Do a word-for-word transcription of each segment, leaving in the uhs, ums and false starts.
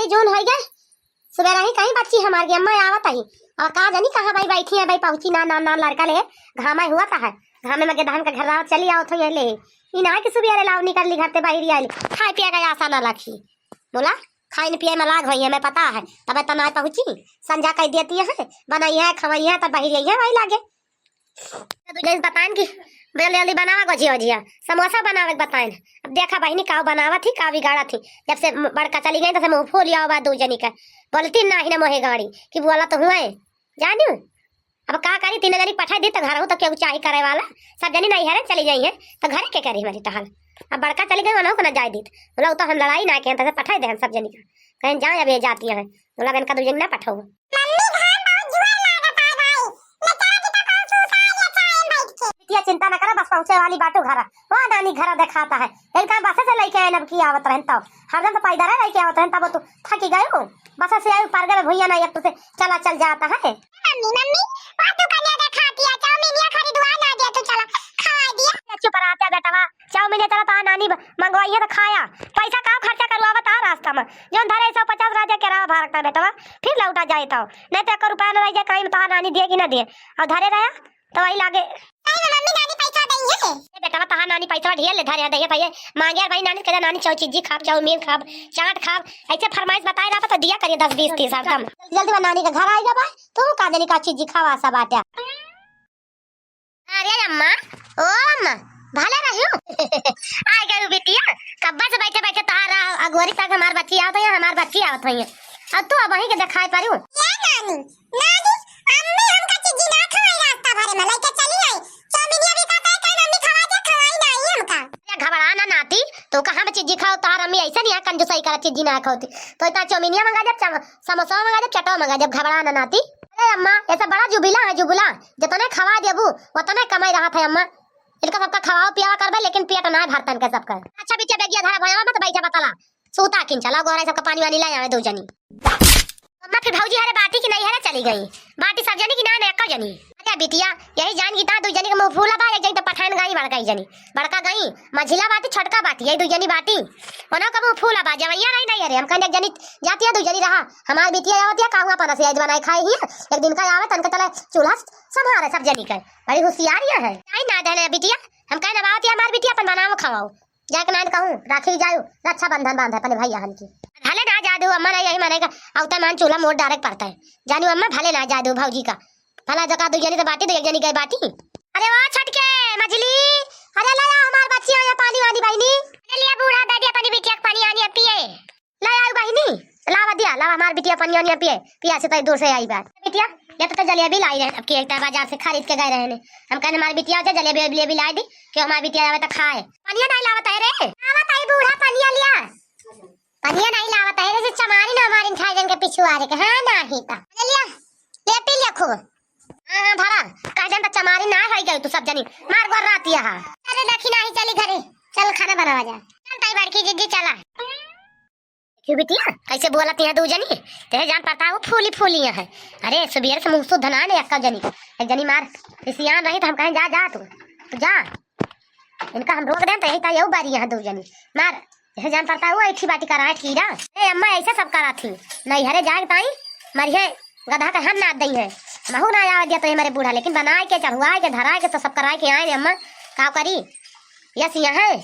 जौन होइ गए, सुबह रही कहीं बच्ची हमार के अम्मा आवत ही। और का जानी कहाँ भाई बैठी है, भाई पहुँची ना, ना, ना लड़का ले, घामा हुआ था है, घामे में गेदहन का घर रावत चली आवत हो ये ले। ई ना कि सुबह रे लाव निकल ली घर ते बाहर आइली, खाए पिए का आशा ना रखी। बोला, खाइन पिए में लाग होई है, मैं पता है, तबे तो ना पहुँची। संझा कह देती है, बनाई है, खवाई है, तब बाहर आई है, वही लागे। तो जैसे बताएन कि जल्दी जल्दी बनावा गोजिया ओजिया, समोसा बनावे के बताएन। अब देखा बहिनी का बनावत ही, का बिगाड़त ही। जब से म-, बड़का चली गई, तब से मुँह फूल आवा बा दू जनी का। बोलती ना ही ना मोहे गाड़ी कि बोला तो हुआ है, जानियो। अब का करी, तीन जनी पठाई दी तो घर हो तो केहू चाही करे वाला, सब जनी नैहरे चली जाई है, तो घरे के करी हमारी टहल। अब बड़का चली गई, उन्हों को ना जाए दीत, बोला, "वो तो हम लड़ाई ना किए, तैसे पठाई दे हम सब जनी का।" कहीं जाए, अब ये जाती है, बोला, "इनका दू जनी ना पठाओ।" मम्मी, घाम बहुत जुआ लागत है भाई, ले चला कि तो कहूँ सूसा या चाय में बैठ के। बिटिया चिंता ना करो, बस पहुँचे वाली बाटू घरा, वहाँ नानी घरा देखाता है। इनका बस से लेके आए, अब की आवत रहन तो, हरदम तो पैदल है लेके आवत रहन, तब तो थकी गयो। बस से आयु पर गए भैया ना, एक तो से चला चल जाता है। मम्मी, मम्मी, वहाँ तू कन्या देखाती है, चाउमीनिया खरीदवा ना दिया, तू चला, खवाई दिया। चुप रहा, बेटवा, चाउमीन ये तरह तोहार नानी ब-, मंगवाई है तो खाया। पैसा का खर्चा करवावा तोहार रास्ता में। जौन धरे सौ पचास राजा के रहा भारत का बेटवा, फिर लौटा जाए तो। नहीं तो एक रुपया न रह जाए कहीं में तोहार नानी दिए कि ना दिए। और धरे रहा तो वही लागे। नहीं ना मम्मी, नानी पैसा दई है। ए बेटवा, तोहार नानी पैसा ढेर ले धरे है, दहिए भैया। मांगे यार भाई नानी, कहते नानी चाउ चिज्जी खाब, चाउमीन खाब, चाट खाब। ऐसे फरमाइश बताए रहा तो दिया करिए दस बीस तीस हरदम। जल्दी बा नानी का घर आइगा बा, तू का देनी का चिज्जी खावा सब आटा। अरे अम्मा, ओ अम्मा, भले रहियो। आ गई बिटिया, कब्बा से बैठे बैठे तोहार अगोरी तक हमार बच्ची आवत है, हमार बच्ची आवत है। अब तू अब वहीं के दिखाई पड़ू। ए नानी, नानी, अम्मी हमका चिज्जी ना खवाई रास्ता भरे में, लेके चली आई। चाउमीनिया भी कहता है, कहीं मम्मी खवा दे, खवाई नहीं हमका। अरे घबरा ना नाती, तो कहाँ में चिज्जी खाओ, तोहार अम्मी ऐसे नहीं है, कंजूसाई करत चिज्जी ना खाओ थी। तो इतना चाउमीनिया मंगा जब, चम-, समोसा मंगा जब, चटवा मंगा जब, घबरा ना नाती। अरे अम्मा, ये सब बड़ा जुबिला है, जुबिला। जितने खवा देबू, उतने कमाई रहत है अम्मा। इनका सबका खवाओ पियावा करबे, लेकिन पेट ना भरतन के सबका। अच्छा बिटिया, बेगिया धरा भयावा मत बैठा बतला। सूता किन चला, गोहरा सबका पानी वानी ले आवे दो जनी। अम्मा फिर भौजी हरे बाटी की नहीं हरे चली गई। बाटी सब जनी की ना, ना एको जनी। अरे बिटिया, यही जान की ता दो जनी के मुँह फूला बा, एक जनी तो पठान गई बड़का ही जनी। बड़का गई, मझिला बाटी, छोटका बाटी, यही दो जनी बाटी। ओना का मुँह फूला बा, जवैया रही नहीं हरे। हम कहने एक जनी जाती है, दो जनी रहा। हमार बिटिया आवत है, कहूँ अपन से आज बनाए खाए ही। एक दिन का आवे, तन के तले चूल्हा संभारे सब जनी के। बड़ी होशियार ये है। आई ना देने बिटिया, हम कहने बात है, हमार बिटिया अपन बनाओ खाओ। जाके नान कहूँ, राखी जाओ, रक्षाबंधन बांधे अपने भैया हन की। भले ना जादू अम्मा, ना यही माने का, अवते मान चूल्हा मोड़ डायरेक्ट पड़ता है। जानू अम्मा, भले ना जादू भौजी का, भला जका दू जनी तो बाटी, दो एक जनी गए बाटी। अरे वाह छटके, मझली, अरे लाया हमार बच्ची आया पानी वानी बहिनी। अरे लिया बूढ़ा दादी अपनी बिटिया के पानी आनी है पिए। ले आऊ बहिनी, लावा दिया, लावा हमार बिटिया पनिया ओनिया पिए, पिया से तो दूर से आई बात। बिटिया, ये तो, तो जलेबी लाई रहे, अब की एक बाजार से खरीद के गए रहे ने। हम कहने हमारी बिटिया हो जाए, जलेबी वलेबी लाई दी, कि हमारी बिटिया आवे तो खाए। पनिया नहीं लावत है रे। लावत है बूढ़ा पनिया लिया। पनिया नहीं लावत है रे, जे चमारी ना हमारी खाए जन के पिछुआ रे के, हाँ ना ही ता। ले लिया, ले पी लिया खूब। हाँ, हाँ, भरा, कह जन तो चमारी ना है गई तू सब जनी, मार गोर रात यहाँ। अरे देखी नहीं चली घरे, चल खाना बनावा जा। चल ताई बड़की जिज्जी चला। क्यों बिटिया, कैसे बोलत यहाँ दू जनी? तेरे जान पड़ता है वो फूली फूली है। अरे सुबेर से मुँह सुध ना ने एक्का जनी। एक जनी मार रिसियान रही तो हम कहें जा, जा तू, तू जा। इनका हम रोक दें तो यही तो यहू बारी यहाँ दू जनी। मार, यह जान पड़ता है वो ऐठी बाटी कराए ठीरा। ए अम्मा ऐसे सब करा थी। नहीं हरे जाए ताई, मरिए गधा का हम ना दई है। महू ना आवे दिया तो ये हमारे बूढ़ा, लेकिन बनाए के, चढ़ुआए के, धराए के तो सब कराए के आए ने अम्मा। का करी? यस यहाँ है,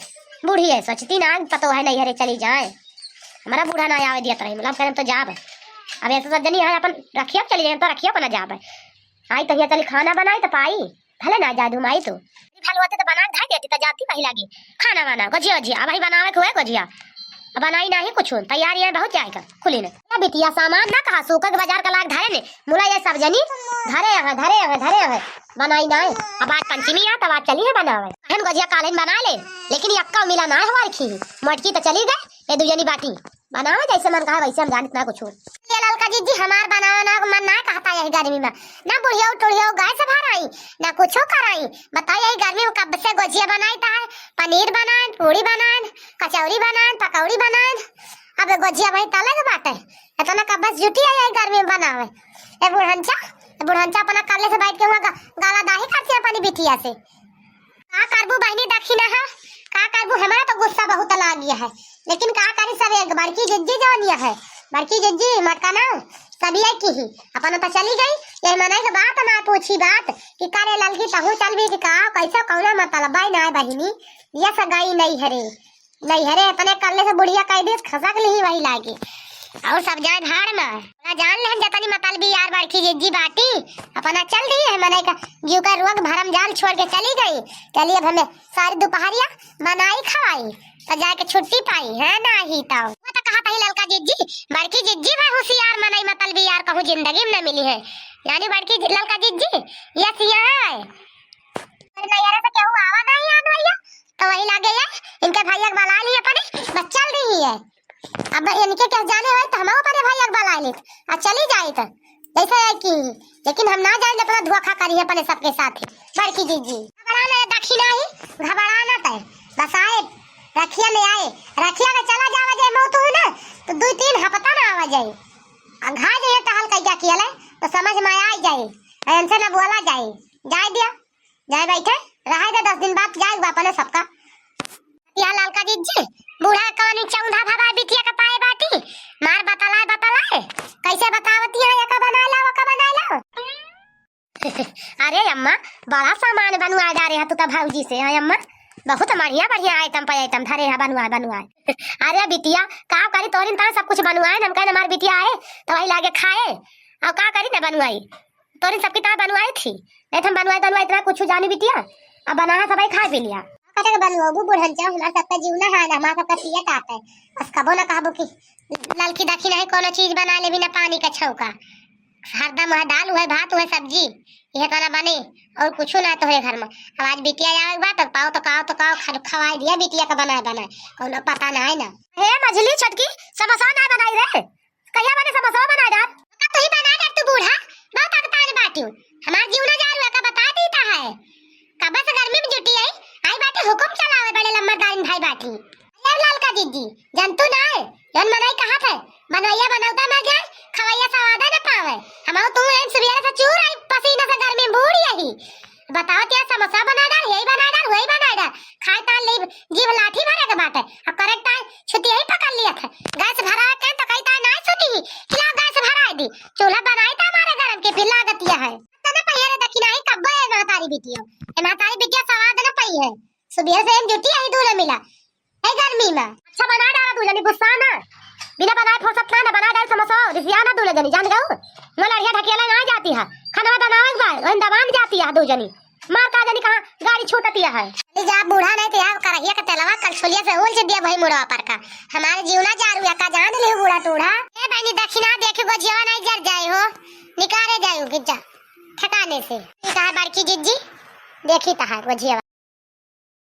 बूढ़ी है, सोचती ना पतो है नहीं हरे चली जाए। हमारा बूढ़ा ना आवे दिया तरह, मतलब, हम तो जाब। अब ऐसे सब जनी यहाँ अपन रखिया चली जाए, तो रखिया बना जाब। आई तो हिया चली खाना बनाई तो पाई, भले ना जादू माई तो। भले होते तो बना के धर देती तो जाती पहला की खाना वाना, गोजिया वजिया, अब ही बनावे के हुए गोजिया। अब बनाई ना ही कुछ, तैयारी है बहुत जाएगा खुली ने। ए बिटिया सामान ना कहा सूखा के बाजार का लाग धरे ने, मुला ये सब जनी धरे यहाँ, धरे यहाँ, धरे यहाँ। बनाई ना है। अब आज पंचमी है, तब आज चली है बनावे। हम गोजिया काले में बना ले, लेकिन यक्का मिला ना है हमारी खीरी। मोटकी तो चली गए, ये दू जनी बाटी। बनावे जैसे मन कहा वैसे, हम जानित ना कुछ। ये ललका जिज्जी हमार बनावे ना मन ना कहता यही गर्मी में। ना बुढ़िया टुढ़िया गैस भराई, ना कुछो कराई। बताओ यही गर्मी में कब से गोजिया बनाई ता है, पनीर बनाए, पूड़ी बनाए, कचौरी बनाए, पकौड़ी बनाए। अब गोजिया वही तले के बाटे। इतना कब से जुटी है यही गर्मी में बनावे। ए बुढ़ंचा, ए बुढ़ंचा अपना कल्ले से बैठ के वहाँ ग-, गाला दाही करती है अपनी बिटिया से। का करबू बहिनी दखिना है, का करबू, हमारा तो गुस्सा बहुत लाग गया है, लेकिन का करी सब एक बड़की जिज्जी जौनिया है, बड़की जिज्जी, मोटका ना, सब यही की ही, अपन तो चली गई। यही मनई के बात ना पूछी बात कि करे ललकी तहू चल भी कि का, कैसे कौनो मतलब ना बहिनी, ये सगाई नहीं हरे, नहीं हरे, अपने कल्ले से बुढ़िया कह दिस, खसक ली वही लागे। और सब जाए भाड़ में, ना जान लेहन जतनी मतलबी यार बड़की जिज्जी बाटी, अपना चल दी है मनई का, जीव का रोग भरम जाल छोड़ के चली गई। चलिए अब हमें सारी दोपहरिया बनाई खवाई, तो जाके छुट्टी पाई है ना ही तो। वो तो कहा था ही ललका जिज्जी, बड़की जिज्जी भाई होशियार मनई मतलबी यार कहूँ जिंदगी में न मिली है। यानी बड़की जि-, ललका जिज्जी, ये सिया है। अरे नैहरे से केहू आवा नहीं याद भैया, तो वही लागे ये, इनके भैया के बुला ली अपने, बस चल रही है। अब इनके क्या जाने होई तो हम अपने भैया के बुला लेत, आ चली जाइत, जैसे है कि, लेकिन हम ना जाए अपना धोखा करी अपने सबके साथ। बड़की जिज्जी, घबरा ना दखिना ही, घबरा ना तय, बस आए, रखिया में आए, रखिया में चला जावा जाए मौत हो ना, तो दो तीन हफ्ता ना आवा जाए, आ घा जाए टहल कह क्या किया ले, तो समझ में आ जाए, इनसे ना बोला जाए, जाए दिया, जाए बैठे, रहे दे, दस दिन बाद जाए बा अपने सबका। या ललका जिज्जी, बूढ़ा कौन चौंधा भवा बिटिया के पाए बाटी, मार बतलाए बतलाए, कैसे बतावती है, एका बनाए ला, ओका बनाए ला। अरे अम्मा, बड़ा सामान बनवाए डारे है तू तो भौजी से, हैं अम्मा? बहुत बढ़िया बढ़िया आइटम पे आइटम धरे है बनवाए बनवाए। अरे बिटिया, का करी तोरिन तान सब कुछ बनवाए, हम कहे हमार बिटिया आए तो वही लागे खाए, और का करी ना बनवाई, तोरिन सबकी तान बनवाई थी, नहीं तो हम बनवाए बनवाए इतना कुछ जानी बिटिया, अब बनाना सब खाए पी लिया। कटे के बनवाबू बुढ़न चाहो, हमार सबका जीव ना है, हमार सबका पिया तात है, बस कबो ना कहबू कि ललकी दखी नहीं कोनो चीज बना ले बिना पानी का छौका। हरदम वह दाल, वह भात, वह सब्जी, यह तो ना बने और कुछ ना तोहरे घर में। अब आज बिटिया आवे के बा, तो पाओ तो काओ तो काओ खा-, खवाए दिया बिटिया का बनाए बनाए, कौनो पता ना है ना। हे मझली छोटकी, समोसा ना बनाई रे, कहिया बने समोसा बनाए डार? का तू ही बनाए डार तू बूढ़ा, बहुत अगतान बाटियो, हमार जीव ना जा रुआ का बता देता है। कब से गर्मी में जुटी आई, आई बाटे हुकुम चलावे बड़े लम्बरदारिन भाई बाटी। अरे ललका जिज्जी, जनतू ना है, जौन मनई कहत है, बनवैया बनौता मर जाए, खवैया सवादा न पावे। हमहू तू एन सुबेरे से चूर आई, पसीना से गर्मी में बूढ़ यही। बताओ क्या समोसा बना डार, यही बना डार, वही बना डार। खाए तान ले जीभ लाठी भरे के बाटे। अब करे तान छुट्टी यही पकड़ लिया था। गैस भरा के तो कही तान ना सुती ही, कि लाओ गैस भरा दी। चूल्हा बनाई था हमारे गरम के फिर लागत यह है। तना पहिया रे दखिना ही कब्बो ए महतारी बिटिया। ए महतारी बिटिया सवाद न पई है। सुबह से हम जुटी यही दूर मिला। ए गर्मी में। अच्छा बना डाला तू जनी, गुस्सा ना। बिना बनाए फुर्सत ना, ना बना डाल समोसा, रिसिया ना तू ले जनी, जान गऊ। वो लड़िया ढकेला ना जाती है। खाना बनावे के बाद, वहीं दबान जाती है दू जनी। मार का जनी कहाँ गाड़ी छूटती है। ले जा बूढ़ा नहीं तो यार करहिया का तेलवा कल छोलिया से उलझ दिया भाई मुड़वा पर का। हमारे जीवना जा रुआ का जान ले बूढ़ा टूढ़ा। ए बहनी दखिना देखी गोजियावा नहीं जर जाए हो। निकारे जाए हो गिज्जा। ठिकाने से। ये कहा बड़की जिज्जी? देखी कहा गोजियावा।